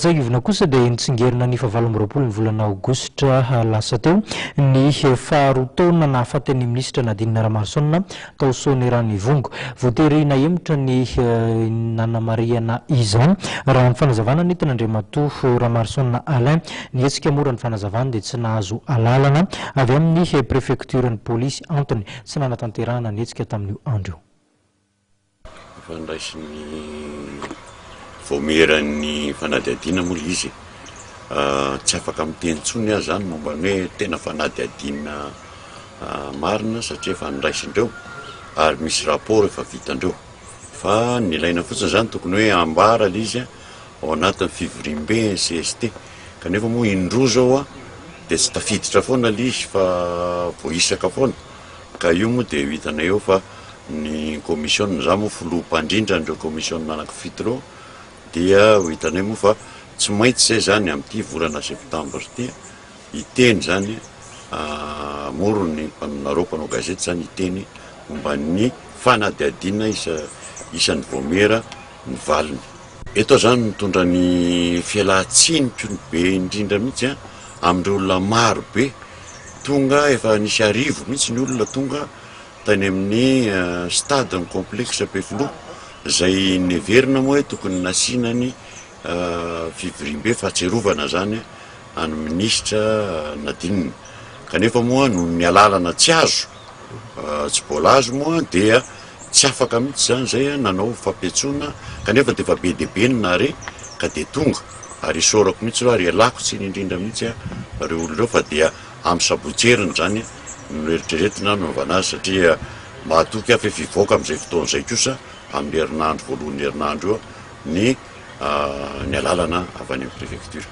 Tsiahivina kosa dia nitsingerina ny faha 28 ny volana aogositra lasa teo ny faharoa taona nahafaty an'ny minisitra Nadine Ramarosaona tao Soanierana Ivongo. Voatery nahemotra ny nanamarihana izany raha ny fanazavana nentin'Andriamatoa Ramarosaona Alain. Ny hetsika moa raha ny fanazavany dia tsy nahazo alalana avy amin'ny prefektioran'ny polisy antony tsy nanatanterahana ny hetsika tamin'io andro io. Efa noraisin'ny vaomieran'ny fanadihadiana moa ilay izy e. Tsy afaka miteny intsony aho izany momba ny hoe tena fanadihadiana marina satria efa noraisin-dreo ary misy rapport efa vitan-dreo. Fa ny ilaina fotsiny izany tokony hoe ambara ilay izy ao anatin'ny fivoriambe cst. Kanefa moa indroa izao dia tsy tafiditra foana ilay izy fa voaisaka foana. Ka io moa dia ho hitanay eo fa ny komisiona, izaho moa filoha mpandrindra an'ireo komisiona anankifito ireo, dia ho hitanay moa fa tsy maintsy izay izany amin'ity volana septambra ity hiteny izany amorony nareo mpanao gazety izany hiteny momba ny fanadihadiana isa isan'ny vaomiera ny valiny. Eto aho izany mitondra ny fialan-tsiniko be indrindra mihitsy amin'ireo olona maro be tonga, efa nisy arivo mihitsy ny olona tonga tany amin'ny stade ny complexe Ampefiloha izay neverina moa hoe tokony nasiana ny fivoriambe fahatsiarovana izany an'ny minisitra Nadine kanefa moa noho ny alalana tsy azo tsy mbola azo moa dia tsy afaka mihitsy izany izay nanao fampiantsoana kanefa dia efa be dia be ny nahare ka dia tonga ary isaorako mihitsy ireo ary ialako tsiny indrindra mihitsy ireo olona ireo fa dia amin'ny sabotsy heriny izany no eritreretina hanaovana azy satria mahatoky aho fa efa hivoaka amin'izay fotoana izay kosa amin'ny herinandro voalohan'ny herinandro eo ny ny alalana avy any amin'ny préfecture.